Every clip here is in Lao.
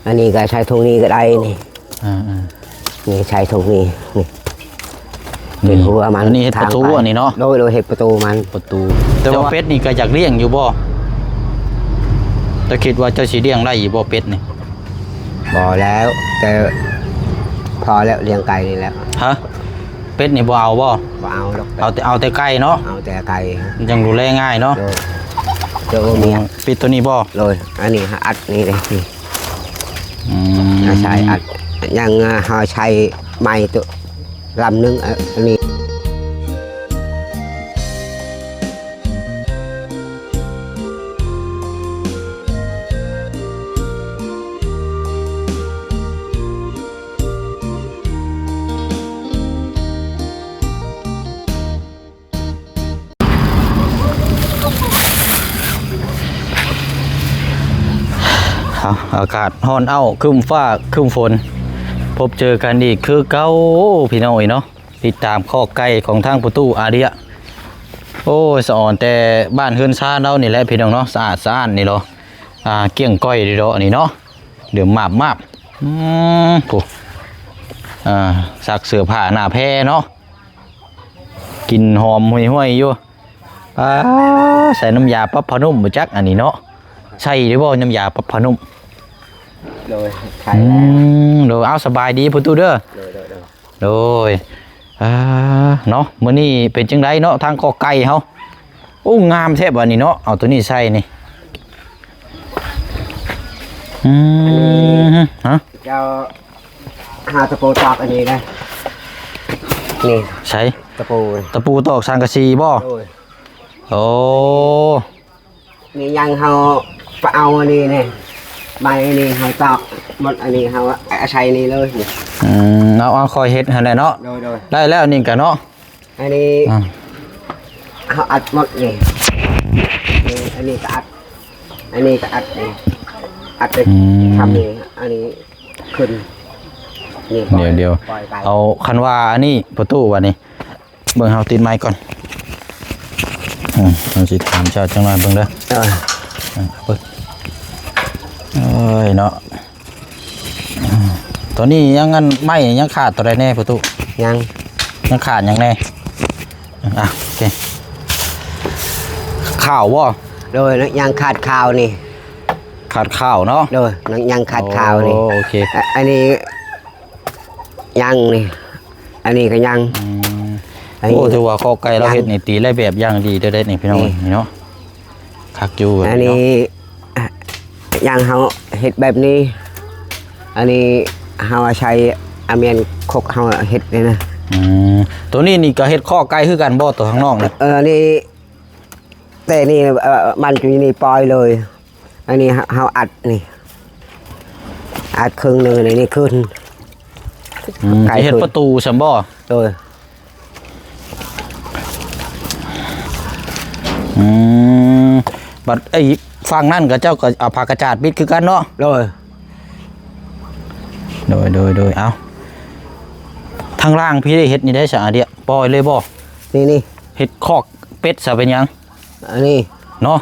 ອັນນີ້ກໍໃສ່ຖົງນີ້ກໍໄດ້ນີ້. ອ່າໆ ນີ້ໃສ່ຖົງນີ້ ນີ້ ເປັນຫົວມັນ. ອັນນີ້ເຮັດປະຕູ ທາງໄປ ອັນນີ້ເນາະ. ໂດຍ ໂດຍ ເຮັດປະຕູມັນ ປະຕູ. ແຕ່ວ່າເປັດນີ້ກໍຢາກລ້ຽງຢູ່ບໍ່? ເຈົ້າຄິດວ່າເຈົ້າຊິລ້ຽງໄດ້ຢູ່ບໍ່ເປັດນີ້? ບໍ່ແລ້ວ ແຕ່ພໍແລ້ວ ລ້ຽງໄກ່ນີ້ແຫຼະ. ຮະ? ເປັດນີ້ບໍ່ເອົາບໍ່? ບໍ່ເອົາດອກ. ເອົາແຕ່ ເອົາແຕ່ໄກ່ເນາະ. ເອົາແຕ່ໄກ່ ຍັງດູແລງ່າຍເນາະ. ໂດຍ ໂດຍ ເປັດໂຕນີ້ບໍ່? ໂດຍ ອັນນີ້ອັດນີ້ເດ້. ອືມ ອາໄສອັດ ຍັງເຮົາໃຊ້ໄມ້ໂຕລຳໜຶ່ງ ອັນນີ້. ເອົາ ອາກາດຮ້ອນເອົ້າ ຄຶ້ມຟ້າຄຶ້ມຝົນ ພົບເຈີກັນອີກຄືເກົ່າພີ່ນ້ອງເອີຍເນາະ. ຕິດຕາມຄອກໄກ່ຂອງທາງປະຕູອາເດຍ. ໂອ້ຍ ສະອອນແຕ່ບ້ານເຮືອນຊານລາວນີ້ແຫຼະພີ່ນ້ອງເນາະ ສະອາດສະອ້ານນີ້ເນາະ. ອ່າ ກ້ຽງກ້ອຍເດ້ເນາະ ອັນນີ້ເນາະ ເດີມມາບໆ. ອືມ ຜູ້ ອ່າ ຊັກເສື້ອຜ້າໜ້າແພເນາະ ກິ່ນຫອມຫວຍໆຢູ່. ອ່າ ໃສ່ນ້ຳຢາປັບຜ້ານຸ້ມບໍ່ຈັກອັນນີ້ເນາະ. ໃສ່ໄດ້ບໍ່ນ້ຳຢາປັບຜ້ານຸ້ມ? ໂດຍ ອືມ ໂດຍ. ເອົາ ສະບາຍດີປະຕູເດີ. ໂດຍ ໂດຍ ໂດຍ. ໂດຍ ອ່າ ເນາະ ມື້ນີ້ເປັນຈັ່ງໃດເນາະ ທາງຄອກໄກ່ເຮົາ? ໂອ້ ງາມແທ້ບັດນີ້ເນາະ ເອົາໂຕນີ້ໃສ່ນີ້. ອືມ ຮະ? ເຈົ້າຫາຕະປູຕອກອັນນີ້ນະ ນີ້ ໃສ່ຕະປູ ຕະປູຕອກສັງກະສີບໍ່? ໂດຍ ໂອ້ ນີ້ຍັງເຮົາໄປເອົາອັນນີ້ແນ່ ໄມ້ອັນນີ້ເຮົາຕອກໝົດ ອັນນີ້ເຮົາໃສ່ນີ້ເລີຍ. ອືມ ເອົາ ເອົາ ຄ່ອຍເຮັດຫັ້ນແຫຼະເນາະ. ໂດຍ ໂດຍ ໄດ້ແລ້ວນີ້ກະເນາະ. ອັນນີ້ ອ່າ ເຮົາອັດໝົດນີ້ ນີ້ ອັນນີ້ກໍອັດ ອັນນີ້ກໍອັດນີ້ ອັດໄດ້ ອືມ ທຳນີ້ ອັນນີ້ຂຶ້ນນີ້. ດຽວ ດຽວ ປ່ອຍໄປ ເອົາ ຄັນວ່າອັນນີ້ປະຕູບັດນີ້ ເບິ່ງ ເຮົາຕິດໄມກ່ອນ. ອືມ ເຮົາຊິຖາມເຈົ້າຈັກໜ່ອຍເບິ່ງເດີ. ເອີ ເອີ ເບິ່ງ ເອີຍເນາະ. ອືມ ຕອນນີ້ຍັງ ອັນ ໄມ້ຍັງຂາດໂຕໃດແດ່ປະຕູ? ຍັງ ຍັງຂາດຫຍັງແດ່? ອ່ະ ໂອເຄ ຂ້າວບໍ່? ໂດຍ ຍັງຂາດຂ້າວນີ້ ຂາດຂ້າວເນາະ. ໂດຍ ຍັງຂາດຂ້າວນີ້. ໂອ້ ໂອເຄ ອະ ອັນນີ້ ຍັງນີ້ ອັນນີ້ກໍຍັງ. ອືມ ອັນນີ້ ໂອ້ ຖືວ່າຄອກໄກ່ລາວເຮັດນີ້ ຍັງ ຕີລາຍແບບຢ່າງດີເດີເດນີ້ພີ່ນ້ອງ. ນີ້ ນີ້ເນາະ ຄັກຢູ່. ອັນນີ້ ເນາະ ຢ່າງເຮົາເຮັດແບບນີ້ ອັນນີ້ເຮົາອາໄສອາມຽນຄົກເຮົາເຮັດນີ້ນະ. ອືມ ໂຕນີ້ນີ້ກໍເຮັດຄອກໄກ່ຄືກັນບໍ່ ໂຕຂ້າງນອກນີ້? ເອີ ນີ້ ແຕ່ນີ້ ເອີ ມັນຢູ່ນີ້ປ່ອຍເລີຍ. ອັນນີ້ເຮົາ ເຮົາອັດນີ້ ອັດເຄິ່ງໜຶ່ງ ອັນນີ້ຂຶ້ນ. ອືມ ໄກ່ ຊິເຮັດປະຕູຊັ້ນບໍ່? ໂດຍ ອືມ ບັດໄອ້ຝັ່ງນັ້ນເຂົາເຈົ້າກໍເອົາຜ້າກະຈາດປິດຄືກັນເນາະ? ໂດຍ ໂດຍ ໂດຍ ໂດຍ. ເອົາ ທາງລ່າງພີ້ໄດ້ເຮັດນີ້ໄດ້ສະອາເດຍ ປ່ອຍເລີຍບໍ່? ນີ້ ນີ້ ເຮັດຄອກເປັດຊະເປັນຫຍັງ? ອັນນີ້ເນາະ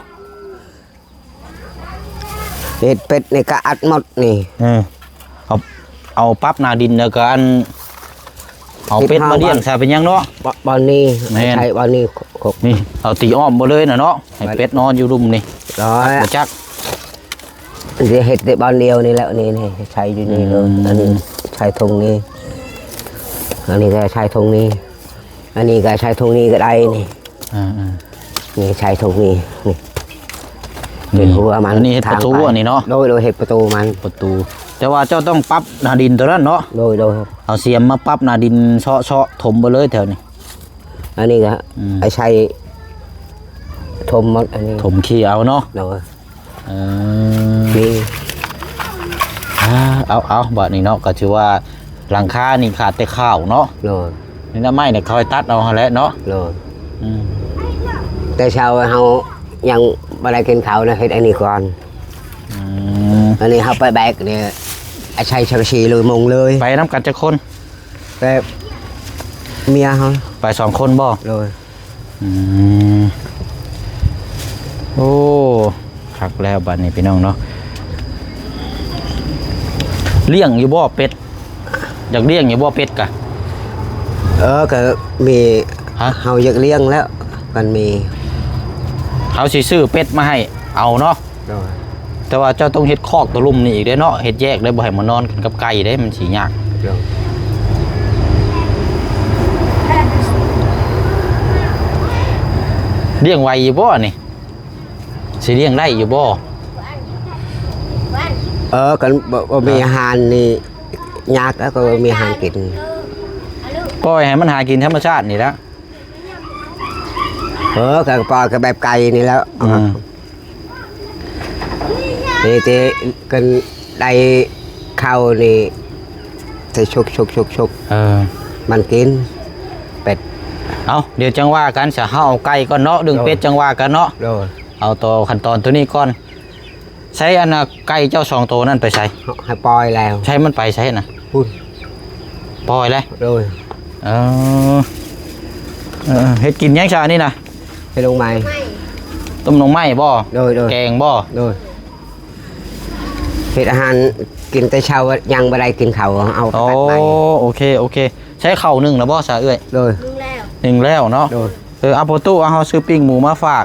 ເຮັດເປັດນີ້ກໍອັດໝົດນີ້. ເອີ ເອົາ ເອົາປັບໜ້າດິນ ແລ້ວກໍອັນ ເອົາເປັດມາລ້ຽງຊະເປັນຫຍັງເນາະ? ບ່ອນນີ້ ແມ່ນ ໃສ່ບ່ອນນີ້ຄົກ ນີ້ ເອົາຕີອ້ອມໝົດເລີຍນະເນາະ ໃຫ້ເປັດນອນຢູ່ລຸ່ມນີ້. ໂດຍ ຈັກ ຊິເຮັດແຕ່ບ່ອນດຽວນີ້ແຫຼະ. ນີ້ ນີ້ໃສ່ຢູ່ນີ້ເລີຍ. ອືມ ອັນນີ້ໃສ່ຖົງນີ້ ອັນນີ້ກໍໃສ່ຖົງນີ້ ອັນນີ້ກໍໃສ່ຖົງນີ້ກໍໄດ້ນີ້. ອ່າໆ ນີ້ໃສ່ຖົງນີ້ ນີ້ ນີ້ ເປັນຫົວມັນ. ອັນນີ້ເຮັດປະຕູ ທາງໄປ ອັນນີ້ເນາະ? ໂດຍ ໂດຍ ເຮັດປະຕູມັນ ປະຕູ. ແຕ່ວ່າເຈົ້າຕ້ອງປັບໜ້າດິນຕົວນັ້ນເນາະ? ໂດຍ ໂດຍ. ເອົາສຽມມາປັບໜ້າດິນ ເຊາະ ເຊາະຖົມໄປເລີຍແຖວນີ້. ອັນນີ້ກໍ ອືມ ໃສ່ຖົມໝົດ ອັນນີ້ ຖົມຂີ້ເອົາເນາະ? ໂດຍ. ເອີ ນີ້ ອ່າ ເອົາ ເອົາ ບາດນີ້ເນາະ ກໍຖືວ່າຫຼັງຄານີ້ຂາດແຕ່ຂາວເນາະ? ໂດຍ. ນີ້ນະ ໄມ້ນີ້ເຂົາໃຫ້ຕັດເອົາຫັ້ນແຫຼະເນາະ? ໂດຍ. ອືມ ແຕ່ເຊົ້າເຮົາຍັງບໍ່ໄດ້ກິນເຂົ້ານະ ເຮັດອັນນີ້ກ່ອນ. ອືມ ອັນນີ້ເຮົາໄປແບກນີ້ ອາໄສສັງກະສີເລີຍ ມຸງເລີຍ. ໄປນຳກັນຈັກຄົນ? ແຕ່ເມຍເຮົາ ໄປສອງຄົນບໍ່? ໂດຍ. ອືມ ໂອ້ ຄັກແລ້ວບາດນີ້ພີ່ນ້ອງເນາະ. ລ້ຽງຢູ່ບໍ່ເປັດ? ຢາກລ້ຽງຢູ່ບໍ່ເປັດກະ? ເອີ ກະມີ ຮະ? ເຮົາຢາກລ້ຽງແລ້ວ ຄັນມີ ເຮົາຊິຊື້ເປັດມາໃຫ້ເອົາເນາະ. ໂດຍ ແຕ່ວ່າເຈົ້າຕ້ອງເຮັດຄອກຕະລຸ່ມນີ້ອີກເດ້ເນາະ ເຮັດແຍກເດ້ ບໍ່ໃຫ້ມານອນກັນກັບໄກ່ເດ້ ມັນຊິຍາກ. ໂດຍ ລ້ຽງໄຫວຢູ່ບໍ່ນີ້? ຊິລ້ຽງໄດ້ຢູ່ບໍ່? ເອີ ຄັນບໍ່ ບໍ່ມີ ຮະ? ອາຫານນີ້ຍາກ ແລ້ວກໍບໍ່ມີອາຫານກິນ. ປ່ອຍໃຫ້ມັນຫາກິນທຳມະຊາດນີ້ແຫຼະ. ເອີ ກໍປ່ອຍກໍແບບໄກ່ນີ້ແຫຼະ. ອືມ ນີ້ ທີ່ກັນໄດ້ເຂົ້ານີ້ ໃສ່ຊຸກໆໆໆ ເອີ ມັນກິນເປັດ. ເອົ້າ ດຽວຈັ່ງວ່າກັນຊະ ເຮົາເອົາໄກ່ກ່ອນເນາະ ເລື່ອງເປັດ ໂດຍ ຈັ່ງວ່າກັນເນາະ. ໂດຍ ເອົາຕໍ່ຂັ້ນຕອນໂຕນີ້ກ່ອນ. ໃຊ້ອັນນ່າ ໄກ່ເຈົ້າສອງໂຕນັ້ນໄປໃສ? ໃຫ້ປ່ອຍແລ້ວ. ໃຊ້ມັນໄປໃສນະ? ພຸ້ນ ປ່ອຍແລ້ວ. ໂດຍ ເອີ ເອີ ເຮັດກິນຫຍັງຊະອັນນີ້ນະ? ເຮັດໜໍ່ໄມ້. ຕົ້ມໜໍ່ໄມ້ບໍ່? ໂດຍໆ ແກງບໍ່? ໂດຍ ເຮັດອາຫານກິນແຕ່ເຊົ້າ ຍັງບໍ່ໄດ້ກິນເຂົ້າ ເອົາໄປຕັດໄມ້. ໂອເຄ ໂອເຄ. ໃຊ້ເຂົ້າໜຶ້ງແລ້ວບໍ່ຊະເອື້ອຍ? ໂດຍ ໜຶ້ງແລ້ວ ໜຶ້ງແລ້ວເນາະ. ໂດຍ ເອີ ເອົາ ພໍ່ຕູ້ ເອົາ ເຮົາຊື້ປີ້ງໝູມາຝາກ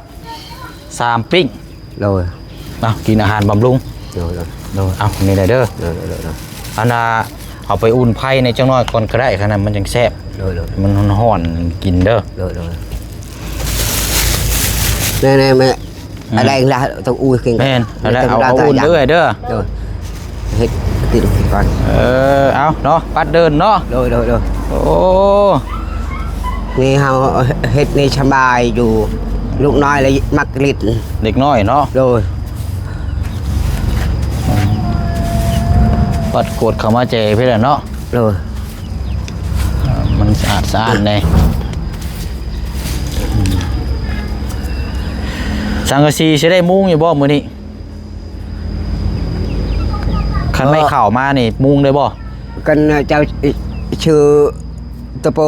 ສາມປີ້ງ. ໂດຍ ເອົາ ກິນອາຫານບຳລຸງ. ໂດຍໆ ໂດຍ ເອົາ ນີ້ໄດ້ເດີ. ໂດຍໆ ອັນນ່າ ເອົາໄປອຸ່ນໄຟໃນຈັກໜ້ອຍກ່ອນກໍໄດ້ ຄັນນັ້ນມັນຈັ່ງແຊບ. ໂດຍໆ ມັນຮ້ອນໆ ກິນເດີ. ໂດຍໆ ແນ່ໆ ແມ່ ອືມ ອາໄດລະ ຕ້ອງອຸ່ນກິນ. ແມ່ນ ອັນນັ້ນ ເອົາ ເອົາອຸ່ນເດີເອື້ອຍເດີ. ໂດຍ ເຮັດກິນກ່ອນ. ເອີ ເອົາເນາະ ປັດເດີນເນາະ. ໂດຍໆໆ ໂອ້ ນີ້ເຮົາເຮັດນີ້ສະບາຍຢູ່ ລູກນ້ອຍລະມັກຫຼິ້ນ ເດັກນ້ອຍເນາະ. ໂດຍ ປັດກວດເຂົ້າມາແຈເພິ່ນລະເນາະ. ໂດຍ ມັນສະອາດສະອ້ານແດ່. ສັງກະສີຊິໄດ້ມຸງຢູ່ບໍ່ມື້ນີ້? ຄັນໄມ້ເຂົ້າມານີ້ມຸງໄດ້ບໍ່? ຄັນເຈົ້າຊື່ຕະປູ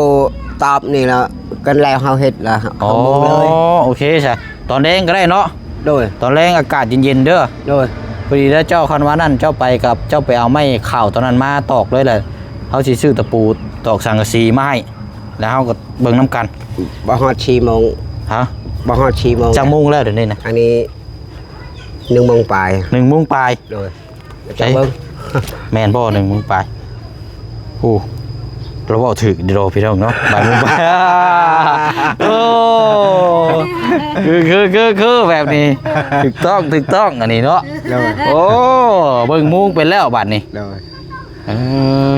ຕອບນີ້ລະ ຄັນແລ້ວເຮົາເຮັດລະ ເຮົາມຸງເລີຍ. ອໍ ໂອເຄຊະ ຕອນແລງກໍໄດ້ເນາະ. ໂດຍ ຕອນແລງອາກາດເຢັນໆເດີ. ໂດຍ ພໍດີແລ້ວເຈົ້າ ຄັນວ່ານັ້ນເຈົ້າໄປກັບ ເຈົ້າໄປເອົາໄມ້ເຂົ້າຕອນນັ້ນມາຕອກເລີຍ ແລ້ວເຮົາຊິຊື້ຕະປູຕອກສັງກະສີມາໃຫ້ ແລ້ວເຮົາກໍເບິ່ງນຳກັນ. ບໍ່ຮອດສີ່ໂມງ. ຮະ? ບໍ່ຮອດສີ່ໂມງ. ຈັກໂມງແລ້ວດຽວນີ້ນະ? ອັນນີ້ໜຶ່ງໂມງປາຍ. ໜຶ່ງໂມງປາຍ. ໂດຍ ເອົ້າ ຈັກເບິ່ງ ແມ່ນບໍ່ ໜຶ່ງໂມງປາຍ? ໂອ້ ລາວເວົ້າຖືກດີດອກພີ່ນ້ອງເນາະ ບ່າຍໂມງປາຍ. ໂອ້ ຄື ຄື ຄື ຄືແບບນີ້ ຖືກຕ້ອງ ຖືກຕ້ອງອັນນີ້ເນາະ. ໂດຍ ໂອ້ ເບິ່ງໂມງເປັນແລ້ວບາດນີ້. ໂດຍ ເອີ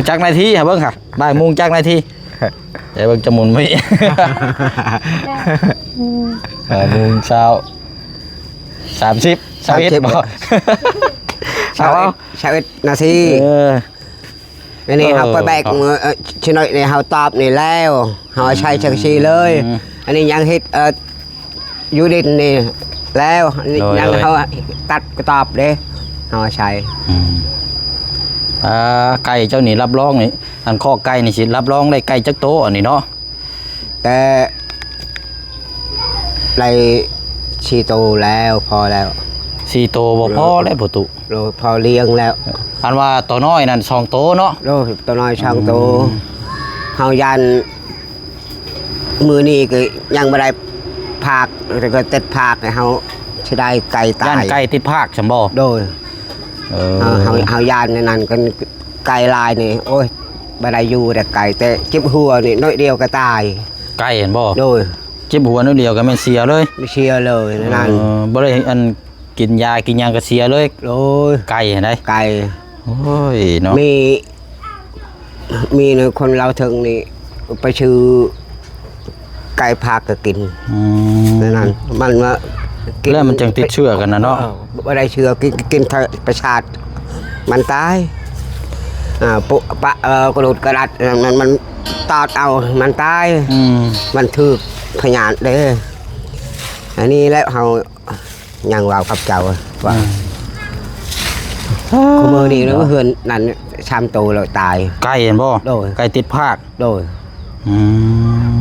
ຈັກນາທີຫາເບິ່ງຫາ ບ່າຍໂມງຈັກນາທີ? ໃຫ້ເບິ່ງຈຳນວນມື້ ເອີ ໂມງເຊົ້າ ສາມສິບ ຊາວເອັດ ຊາວເອັດບໍ່? ຊາວເອັດ ຊາວເອັດນາທີ. ເອີ ອັນນີ້ເຮົາ ເອີ ໄປແບກ ເອີ ຊິໜ້ອຍນີ້ເຮົາຕອບນີ້ແລ້ວ ເຮົາໃຊ້ສັງກະສີເລີຍ. ອືມ ອັນນີ້ຍັງເຮັດ ເອີ ຢູ່ດິນນີ້ແລ້ວ ໂດຍ ຍັງ ໂດຍ ເຮົາຕັດກະຕອບເດ້ ເຮົາໃຊ້. ອືມ ອ່າ ໄກ່ເຈົ້ານີ້ຮັບຮອງນີ້ ອັນຄອກໄກ່ນີ້ຊິຮັບຮອງໄດ້ໄກ່ຈັກໂຕອັນນີ້ເນາະ? ແຕ່ໄດ້ສີ່ໂຕແລ້ວ ພໍແລ້ວ. ສີ່ໂຕບໍ່ພໍແລ້ວ ໂດຍ ພໍ່ຕູ້. ໂດຍ ພໍລ້ຽງແລ້ວ. ອັນວ່າໂຕນ້ອຍນັ້ນສອງໂຕເນາະ? ໂດຍ ໂຕນ້ອຍສອງໂຕ. ອືມ ເຮົາຢ້ານ ມື້ນີ້ກໍຍັງບໍ່ໄດ້ພາກ ແລ້ວກໍຕິດພາກ ເຮົາຊິໄດ້ໄກ່ຕາຍ. ຢ້ານໄກ່ຕິດພາກຊັ້ນບໍ່? ໂດຍ ເອີ ເຮົາ ເຮົາ ເຮົາຢ້ານແນວນັ້ນ ຄັນໄກ່ຫຼາຍນີ້ ໂອ້ຍ ບໍ່ໄດ້ຢູ່ແລ້ວໄກ່ ແຕ່ເຈັບຫົວນີ້ໜ້ອຍດຽວກໍຕາຍ. ໄກ່ຫັ້ນບໍ່? ໂດຍ ເຈັບຫົວໜ້ອຍດຽວກໍແມ່ນເສຍເລີຍ. ເສຍເລີຍແນວນັ້ນ. ເອີ ບໍ່ໄດ້ອັນ ກິນຢາກິນຫຍັງກໍເສຍເລີຍ. ໂອ້ຍ ໄກ່ຫັ້ນໃດ໋. ໄກ່ ໂອ້ຍເນາະ ມີ ມີຄົນລາວເທິງນີ້ໄປຊື້ໄກ່ພາກກໍກິນ. ອືມ ນັ້ນ ມັນວ່າກິນ ແລ້ວມັນຈັ່ງຕິດເຊື້ອກັນນະເນາະ. ເອີ ບໍ່ໄດ້ເຊື້ອ ກິນ ກິນປະສາດ ມັນຕາຍ. ອ່າ ປະ ປະ ເອີ ກະດູດກະດັດ ມັນ ມັນຕອດເອົາ ມັນຕາຍ. ອືມ ມັນຖືກພະຍາດເດ້. ອັນນີ້ແຫຼະເຮົາ ຍັງເວົ້າກັບເຈົ້າວ່າ ອືມ ຄູ່ມື້ນີ້ເນາະ ເຮືອນນັ້ນສາມໂຕແລ້ວຕາຍ. ໄກ່ຫັ້ນບໍ່? ໂດຍ ໄກ່ຕິດພາກ. ໂດຍ ອືມ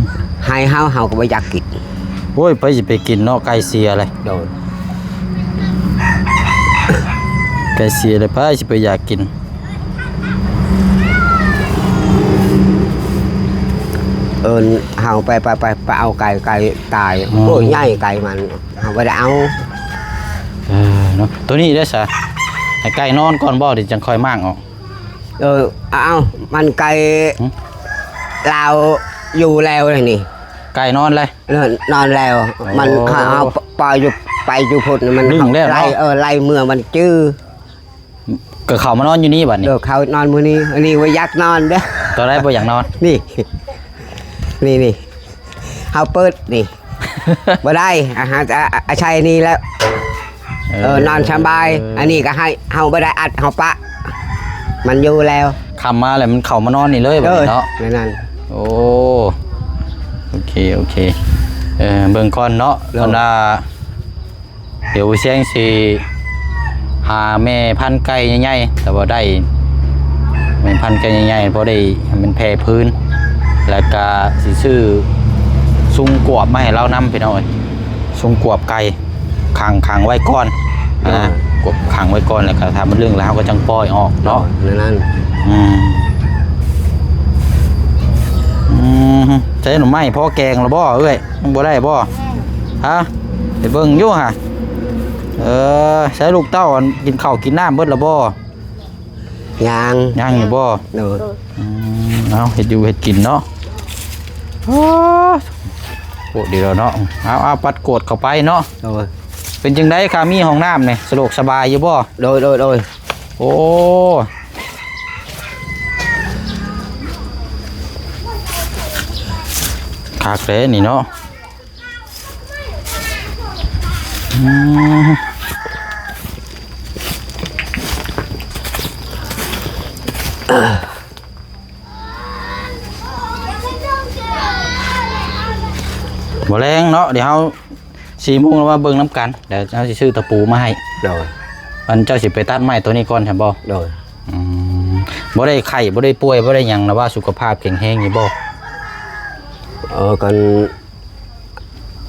ໃຫ້ເຮົາ ເຮົາກໍບໍ່ຢາກກິນ. ໂອ້ຍ ໃຜຊິໄປກິນເນາະ ໄກ່ເສຍເລີຍ. ໂດຍ ໄກ່ເສຍເລີຍ ໃຜຊິໄປຢາກກິນ. ເອີ້ນເຮົາໄປ ໄປ ໄປ ໄປເອົາໄກ່ ໄກ່ຕາຍ. ອືມ ໂອ້ຍ ໃຫຍ່ໄກ່ມັນ ເຮົາບໍ່ໄດ້ເອົາ. ເອີ ເນາະ ໂຕນີ້ເດ້ຊະ ໃຫ້ໄກ່ນອນກ່ອນບໍ່ ເດີຈັ່ງຄ່ອຍມ້າງອອກ? ເອີ ເອົາ ມັນໄກ່ ຫຶ? ລາວຢູ່ແລ້ວນີ້ ໄກ່ນອນແລ້ວ ເອີ ນອນແລ້ວ. ອໍ ມັນ ເຮົາ ເຮົາປ່ອຍຢູ່ ໄປຢູ່ພຸ້ນ ມັນ ດຶງແລ້ວເນາະ ໄລ່ ເອີ ໄລ່ເມືອມັນຈື່. ກໍເຂົ້າມານອນຢູ່ນີ້ບັດນີ້ ເອີ ເຂົ້ານອນມື້ນີ້ ອັນນີ້ວ່າຢາກນອນເດີ້ ຕອນໃດບໍ່ຢາກນອນ? ນີ້ ນີ້ ນີ້ ເຮົາເປີດນີ້ ບໍ່ໄດ້ ອາ ອາ ອາໄສນີ້ແລ້ວ. ເອີ ເອີ ນອນສະບາຍ. ເອີ ອັນນີ້ກໍໃຫ້ເຮົາບໍ່ໄດ້ອັດ ເຮົາປະມັນຢູ່ແລ້ວ. ຄ່ຳມາແລ້ວມັນເຂົ້າມານອນນີ້ເລີຍບັດນີ້ເນາະ. ເອີ ແນວນັ້ນ. ໂອ້ ໂອເຄ ໂອເຄ ເອີ ເບິ່ງກ່ອນເນາະ. ໂດຍ ເພິ່ນວ່າ ດຽວບໍ່ແຊງຊິຫາແມ່ພັນໄກ່ໃຫຍ່ໆ ແຕ່ວ່າໄດ້ແມ່ພັນໄກ່ໃຫຍ່ໆ ພໍໄດ້ໃຫ້ມັນແຜ່ພື້ນ ແລ້ວກະຊິຊື້ຊຸງກວບມາໃຫ້ລາວນຳ ພີ່ນ້ອງເອີຍ. ຊຸງກວບໄກ່ຂັງ ຂັງໄວ້ກ່ອນ ໂດຍ ນະ ກວບຂັງໄວ້ກ່ອນ ແລ້ວກະຖ້າມັນເລື່ອງແລ້ວ ເຮົາກໍຈັ່ງປ່ອຍອອກເນາະ. ໂດຍ ນັ້ນ ອືມ ອືມ ໃຊ້ໜໍ່ໄມ້ພໍແກງແລ້ວບໍ່ເອື້ອຍ? ຍັງບໍ່ໄດ້ບໍ່? ຮະ ໄປເບິ່ງຢູ່ຫະ. ເອີ ໃຊ້ລູກເຕົ້າ ອັນ ກິນເຂົ້າກິນນ້ຳເບິດແລ້ວບໍ່? ຍັງ ຍັງຢູ່ບໍ່? ໂດຍ ອືມ ເອົາ ເຮັດຢູ່ເຮັດກິນເນາະ. ໂອ້ ໂຄດດີແລ້ວເນາະ. ເອົາ ເອົາ ປັດກວດເຂົ້າໄປເນາະ. ໂດຍ ເປັນຈັ່ງໃດຄະ ມີຫ້ອງນ້ຳນີ້ ສະດວກສະບາຍຢູ່ບໍ່? ໂດຍ ໂດຍ ໂດຍ. ໂອ້ ຄັກເດ້ນີ້ເນາະ. ອືມ ບໍ່ແລງເນາະ ດຽວເຮົາ ສີ່ໂມງແລ້ວມາເບິ່ງນຳກັນ ດຽວເຮົາຊິຊື້ຕະປູມາໃຫ້. ໂດຍ ອັນ ເຈົ້າຊິໄປຕັດໄມ້ໂຕນີ້ກ່ອນຊັ້ນບໍ່? ໂດຍ ອືມ ບໍ່ໄດ້ໄຂ້ ບໍ່ໄດ້ປ່ວຍ ບໍ່ໄດ້ຫຍັງ ລະວ່າສຸຂະພາບແຂງແຮງຢູ່ບໍ່? ເອີ ຄັນ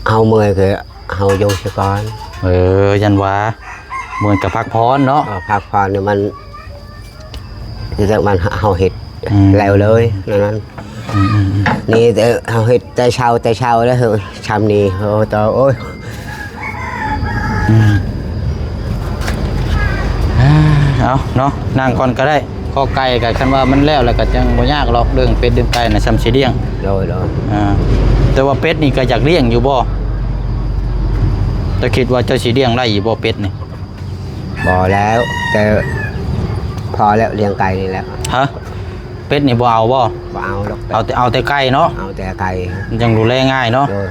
ເຮົາເມື່ອຍກໍເຮົາຢູ່ຊະກ່ອນ. ເອີ ຢ້ານວ່າເມື່ອຍກໍພັກຜ່ອນເນາະ. ເອີ ພັກຜ່ອນນີ້ມັນ ແຕ່ມັນເຮົາເຮັດ ອືມ ແລ້ວເລີຍນັ້ນ. ອືມໆ ນີ້ແຕ່ເຮົາເຮັດແຕ່ເຊົ້າ ແຕ່ເຊົ້າແລ້ວ ຊຳນີ້ ໂອ້ ໂຕ ໂອ້ຍ. ອືມ ເອົາເນາະ ນັ່ງກ່ອນກໍໄດ້. ຂໍ້ໄກ່ກໍຄັນວ່າມັນແລ້ວ ແລ້ວກໍຈັ່ງບໍ່ຍາກດອກ ເລື່ອງເປັດເລື່ອງໄກ່ນະ ຊ່ຳຊິລ້ຽງ. ໂດຍ ໂດຍ ອ່າ ແຕ່ວ່າເປັດນີ້ກໍຢາກລ້ຽງຢູ່ບໍ່? ເຈົ້າຄິດວ່າເຈົ້າຊິລ້ຽງໄດ້ຢູ່ບໍ່ເປັດນີ້? ບໍ່ແລ້ວ ແຕ່ພໍແລ້ວ ລ້ຽງໄກ່ນີ້ແຫຼະ. ຮະ? ເປັດນີ້ບໍ່ເອົາບໍ່? ບໍ່ເອົາດອກ. ເອົາແຕ່ ເອົາແຕ່ໄກ່ເນາະ? ເອົາແຕ່ໄກ່ ມັນຈັ່ງດູແລງ່າຍເນາະ. ໂດຍ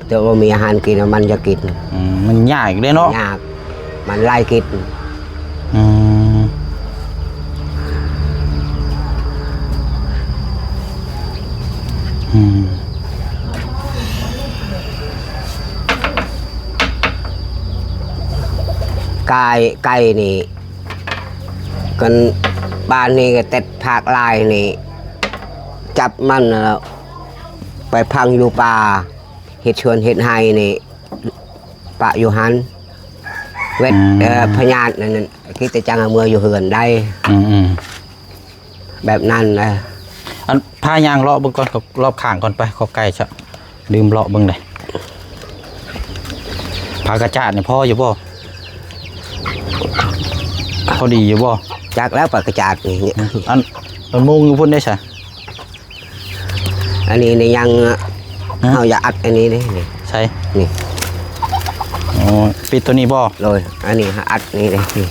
ແຕ່ວ່າມີອາຫານກິນ ມັນຈະກິນ. ອືມ ມັນຍາກເດ້ເນາະ. ຍາກ ມັນຫຼາຍກິນ. ອືມ ອືມ ກາຍ ໄກ່ນີ້ ກັນ ບ້ານນີ້ກໍແຕ່ພາກຫຼາຍນີ້ ຈັບມັນແລ້ວໄປຝັງຢູ່ປ່າ ເຮັດສວນເຮັດໄຮ່ນີ້ ປະຢູ່ຫັ້ນ ເວັດ ອືມ ເອີ ພະຍາດນັ້ນ ຄິດແຕ່ຈັ່ງເອົາເມືອຢູ່ເຮືອນໄດ້. ອືມໆ ແບບນັ້ນນະ. ອັນ ພາຍ່າງເລາະເບິ່ງກ່ອນ ລອບຂ້າງກ່ອນໄປ ຂໍໄກ່ຊະ ລືມເລາະເບິ່ງເດ້. ຜາກະຈາດນີ້ພໍຢູ່ບໍ່? ພໍດີຢູ່ບໍ່? ຈັກແລ້ວ ຜາກະຈາດນີ້. ອັນ ອັນມຸງຢູ່ພຸ້ນເດ້ຊະ? ອັນນີ້ນີ້ຍັງ ຮະ? ເຮົາຢາກອັດອັນນີ້ເດ້ນີ້. ໃສ່ ນີ້. ອໍ ປິດໂຕນີ້ບໍ່? ໂດຍ ອັນນີ້ເຮົາອັດນີ້ເດ້ນີ້.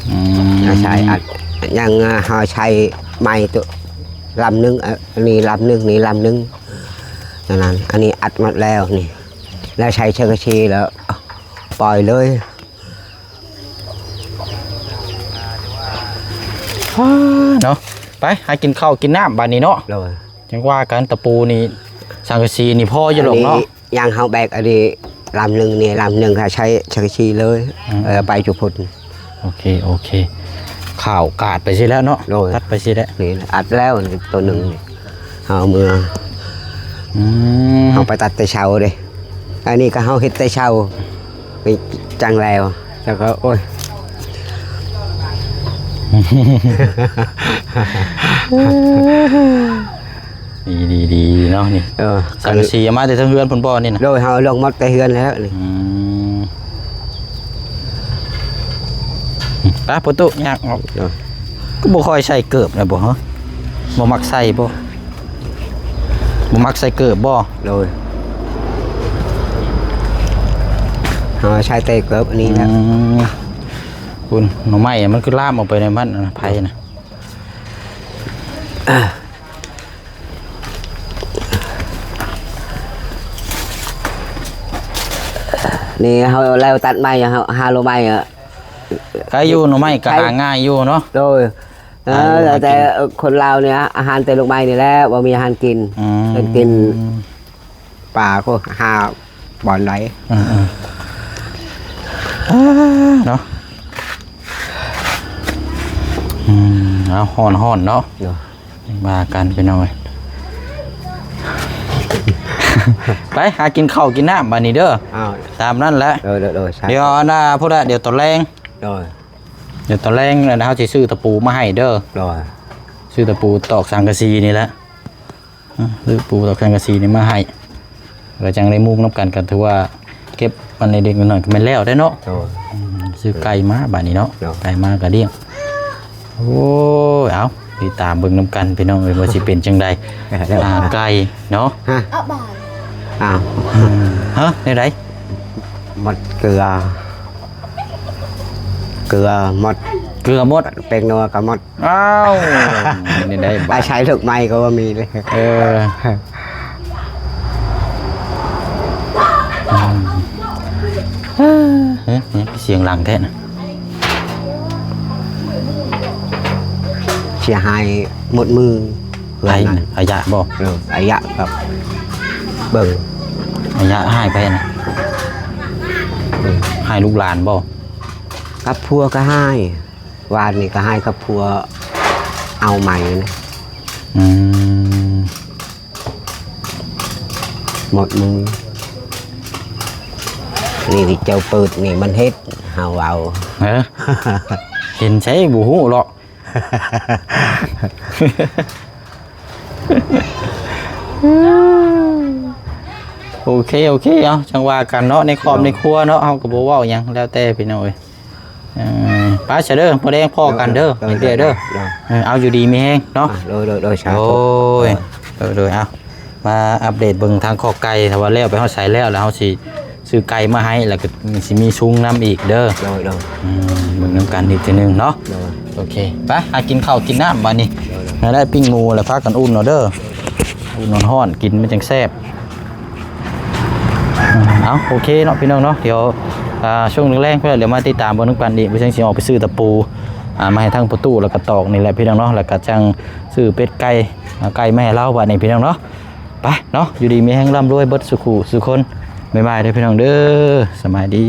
ອືມ ເຮົາໃຊ້ອັດ ຍັງເຮົາໃຊ້ໄມ້ໂຕລຳໜຶ່ງ ອັນນີ້ລຳໜຶ່ງ ນີ້ລຳໜຶ່ງ ນັ້ນ ອັນນີ້ອັດໝົດແລ້ວນີ້ ແລ້ວໃຊ້ສັງກະສີແລ້ວປ່ອຍເລີຍ. ເນາະ ໄປຫາກິນເຂົ້າກິນນ້ຳບາດນີ້ເນາະ. ໂດຍ ຈັ່ງວ່າກັນ ຕະປູນີ້ ສັງກະສີນີ້ພໍຢູ່ດອກເນາະ. ອັນນີ້ຍັງເຮົາແບກອັນນີ້ລຳໜຶ່ງນີ້ ລຳໜຶ່ງ ຖ້າໃຊ້ສັງກະສີເລີຍ. ອືມ ເອີ ໄປຈຸພຸ້ນ. ໂອເຄ ໂອເຄ ຂາວກາດໄປຊິແລ້ວເນາະ. ໂດຍ ຕັດໄປຊິແລ້ວ. ນີ້ອັດແລ້ວນີ້ ໂຕໜຶ່ງນີ້ ເຮົາເມືອ. ອືມ ເຮົາໄປຕັດແຕ່ເຊົ້າເດ້. ອັນນີ້ກໍເຮົາເຮັດແຕ່ເຊົ້າ ໄປຈັ່ງແລ້ວ ແລ້ວກໍ ໂອ້ຍ. ດີໆໆເນາະນີ້. ເອີ ສັງກະສີເອົາມາແຕ່ເທິງເຮືອນພຸ້ນບໍ່ນີ້ນະ? ໂດຍ ເຮົາເອົາລົງໝົດແຕ່ເຮືອນແລ້ວນີ້. ອືມ ໄປປະຕູຍາກອອກ. ໂດຍ ຄືບໍ່ຄ່ອຍໃສ່ເກີບແລ້ວບໍ່? ຮະ ບໍ່ມັກໃສ່ບໍ່? ບໍ່ມັກໃສ່ເກີບບໍ່? ໂດຍ ເຮົາໃສ່ແຕ່ເກີບອັນນີ້ແຫຼະ. ອືມ ພຸ້ນ ໜໍ່ໄມ້ມັນຄືລາມອອກໄປໃນມັນນະ ໄຜນະ. ນີ້ເຮົາແລ້ວຕັດໄມ້ ເຮົາຫາໂລໄມ້. ໃກຢູ່ ໜໍ່ໄມ້ກໍຫາງ່າຍຢູ່ເນາະ. ໂດຍ ເອີ ແຕ່ຄົນລາວນີ້ອາຫານແຕ່ລູກໄມ້ນີ້ແຫຼະ ບໍ່ມີອາຫານກິນ. ອືມ ເພິ່ນກິນປາໂຄຫາບ່ອນໃດ. ເອີໆ ເນາະ. ອືມ ເອົາ ຮ້ອນໆເນາະ. ໂດຍ ວ່າກັນພີ່ນ້ອງເອີຍ. ໄປຫາກິນເຂົ້າກິນນ້ຳບາດນີ້ເດີ. ອ້າວ ຕາມນັ້ນແຫຼະ. ໂດຍໆໆ ດຽວອັນນ່າພຸ້ນລະ ດຽວຕອນແລງ. ໂດຍ ດຽວຕອນແລງແລ້ວເຮົາຊິຊື້ຕະປູມາໃຫ້ເດີ. ໂດຍ ຊື້ຕະປູຕອກສັງກະສີນີ້ແຫຼະ. ອືມ ຊື້ປູຕອກສັງກະສີນີ້ມາໃຫ້ ແລ້ວຈັ່ງໄດ້ມຸງນຳກັນ ກໍຖືວ່າເກັບອັນເລັກໆນ້ອຍໆກໍແມ່ນແລ້ວໄດ໋ເນາະ. ໂດຍ ອືມ ຊື້ໄກ່ມາບາດນີ້ເນາະ. ໂດຍ ໄກ່ມາກໍລ້ຽງ. ໂອ້ຍ ເອົາ ຕິດຕາມເບິ່ງນຳກັນພີ່ນ້ອງເອີຍ ວ່າຊິເປັນຈັ່ງໃດ. ອ່າ ໄກ່ເນາະ. ຮະ ອ້າວ ຮະ ແນວໃດ? ໝົດເກືອ ເກືອໝົດ ເກືອໝົດ ແປ້ງນົວກໍໝົດ. ອ້າວ ນີ້ໄດ້ບາດ ອາໄສລູກໄມ້ກໍບໍ່ມີເລີຍ. ເອີ ເອີ ຫຶ ຫຍັງສຽງດັງແທ້ນະ? ເສຍຫາຍໝົດມືເຮືອນນັ້ນ. ໄຜນະ? ອາຍະບໍ່? ເອີ ອາຍະກັບເບິ່ງ. ອາຍະຮ້າຍໃຜນະ? ເອີ ຮ້າຍລູກຫຼານບໍ່? ກັບຜົວກໍຮ້າຍ. ວານນີ້ກໍໃຫ້ກັບຜົວເອົາໃໝ່ນະ. ອືມ ໝົດມື. ນີ້ທີ່ເຈົ້າເປີດນີ້ມັນເຮັດ ເຮົາເວົ້າ. ເອີ ເຫັນໃສບໍ່ຮູ້ເນາະ. ໂອເຄ ໂອເຄ ເອົາ ຈັ່ງວ່າກັນເນາະ ໃນຄອບໃນຄົວເນາະ ເຮົາກໍບໍ່ເວົ້າຫຍັງ ແລ້ວແຕ່ພີ່ນ້ອງເອີຍ. ເອີ ໄປຊະເດີ ມື້ແລງພໍ້ກັນເດີ ໂດຍ ເດີ ໂດຍ ເດີ ໂດຍ ເອີ ເອົາ ຢູ່ດີມີແຮງເນາະ. ໂດຍ ໂດຍ ໂດຍ ສາທຸ. ໂດຍ ໂດຍ ໂດຍ ເອົາ ມາອັບເດດເບິ່ງທາງຄອກໄກ່ ຖ້າວ່າແລ້ວໄປຮອດໃສແລ້ວ ແລ້ວເຮົາຊິຊື້ໄກ່ມາໃຫ້ ແລ້ວກໍຊິມີຊຸງນຳອີກເດີ. ໂດຍ ໂດຍ ອືມ ເບິ່ງນຳກັນອີກເທື່ອໜຶ່ງເນາະ. ໂດຍ ໂອເຄ ໄປຫາກິນເຂົ້າກິນນ້ຳບາດນີ້. ໂດຍ ໂດຍ ນັ້ນແຫຼະ ປີ້ງໝູແລ້ວພາກັນອຸ່ນເອົາເດີ. ອຸ່ນຮ້ອນໆ ກິນມັນຈັ່ງແຊບ. ເອົາ ໂອເຄເນາະ ພີ່ນ້ອງເນາະ ດຽວ ອ່າ ຊ່ວງແລງໆ ເພື່ອດຽວມາຕິດຕາມເບິ່ງນຳກັນອີກ ວ່າຈັ່ງຊິອອກໄປຊື້ຕະປູ ອ່າ ມາໃຫ້ທາງພໍ່ຕູ້ ແລ້ວກໍຕອກນີ້ແຫຼະ ພີ່ນ້ອງເນາະ ແລ້ວກໍຈັ່ງຊື້ເປັດໄກ່ ອ່າ ໄກ່ມາໃຫ້ລາວບາດນີ້ ພີ່ນ້ອງເນາະ. ໄປເນາະ ຢູ່ດີມີແຮງ ລ່ຳລວຍເບິດສູ່ຄູ່ສູ່ຄົນ. ບາຍບາຍເດີ ພີ່ນ້ອງເດີ. ສະບາຍດີ.